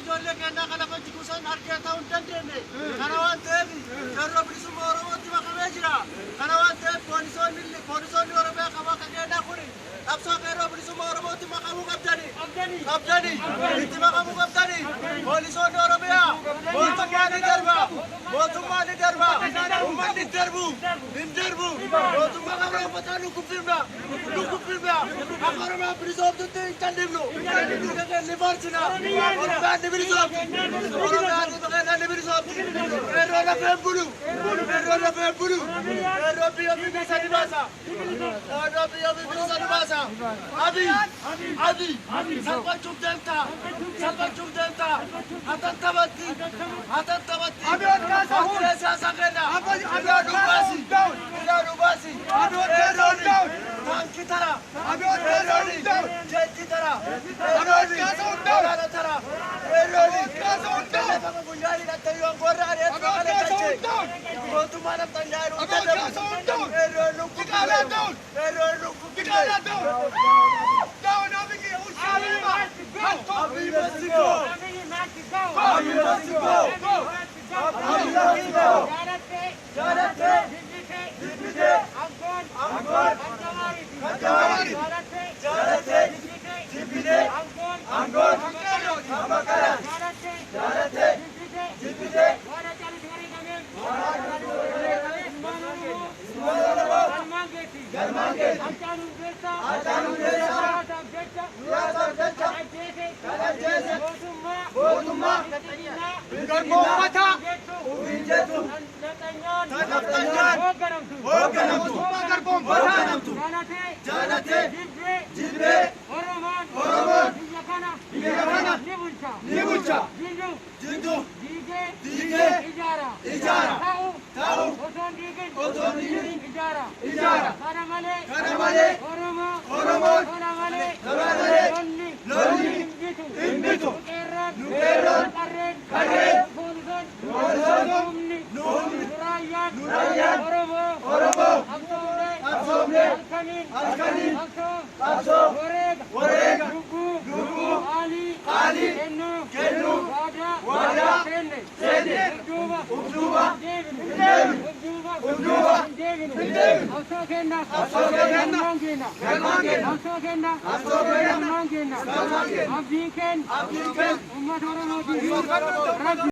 Ijoollee keenyaa kana lafa jiguusan argee ta'uu hin dandeenye. Kana waan ta'eef Qeerroo Bilisummaa Oromootti makamee jira. Kana waan ta'eef poolisoonni Oromiyaa qabu akka keenyaa kun qabsoo Qeerroo Bilisummaa Oromootti makamuu qabdani. Qabdani. Itti makamuu qabdani. Poolisoonni Oromiyaa, mootummaan ni darba. Mootummaan ni darba. Uummanni hin darbu. Hin darbu. Mootummaa qabna uummataa nu kuffifna. Nu kuffifna. Akka Oromiyaan bilisoomtutti hin callifnu. Mirga keenya ni faarsina. Oromiyaan ni bilisoomti. Oromiyaan ni bilisoomti. Qeerroo lafee hin bulu. Qeerroo lafee hin bulu. Qeerroo biyya ofii keessa ni baasa. Qeerroo biyya ofii keessa ni baasa. Abiy! Abiy! Salphachuuf deemta. Salphachuuf deemta. Hatattamatti. Hatattamatti. Paartiilee siyaasaa keenya. Irraa nu baasi. Irraa nu baasi. Qeerroon taankii tara. Qeerroon jeetti tara. Qeerroon waraana tara. Qeerroon lafa guyyaa hidhatte yoo gorra adeemsa kana galche. Mootummaa nafxanyaa jedhu hin dadhabu. Qeerroon nu kuffifne. Qeerroon nu kuffifne. Abiy must go. Abiy must go. Abiy must go. Jaalattee. Jibbitee. Aangoon. Kan Jawaari. Jaalattee. Jibbitee. Aangoon. Kan Baqqalaa. Jaalattee. Jibbitee. Ilmaan Oromoo. Galmaan geessi. Haacaaluu Hundeessaa. Siyaasaaf jecha. Kan ajjeese. Mootummaa. Garboomfataa. Ofiin jettu. Tan nafxanyaan. Hoogganamtu. Garboomfataa. Hoogganamtu. Jaalatee. Jibbee. Oromoon. Biyya kana. Ni bulcha. Jiddu. Diigee. Ijaara. Ta'u. Otoo hin diigin. Ijaara. Kana malee. Kana malee. Oromoon. Tola malee. Tola malee. Lolli. Lolli. Hin bitu. Hin bitu. Nu qeerroon. Nu qeerroon. Qarreen. Qarreen. Poolisoon. Poolisoon. Humni. Nu humni. Nu raayyaan. Nu raayyaan. Oromoo. Oromoo. Qabsoomnee. Qabsoomnee. Halkaniin. Halkaniin. Qabsoo. Qabsoo. Wareega. Wareega. Lubbuu. Lubbuu. Qaalii. Qaalii. Kennuu. Kennuu. Waadaa. Waadaa. Seenne. Seenne. Ufduuba. Ufduuba. Hin deebinu. Hin deebinu. Ufduuba. Ufduuba. Hin deebinu. Hin deebinu. Qabsoo keenya. Qabsoo keenya. Galmaan keenya. Galmaan keenya. Qabsoo keenya. Qabsoo keenya. Galmaan keenya. Galmaan keenya. Abdiin keenya. Abdiin keenya. Uummata Oromootiif. Uummata Oromootiif. Rabbi.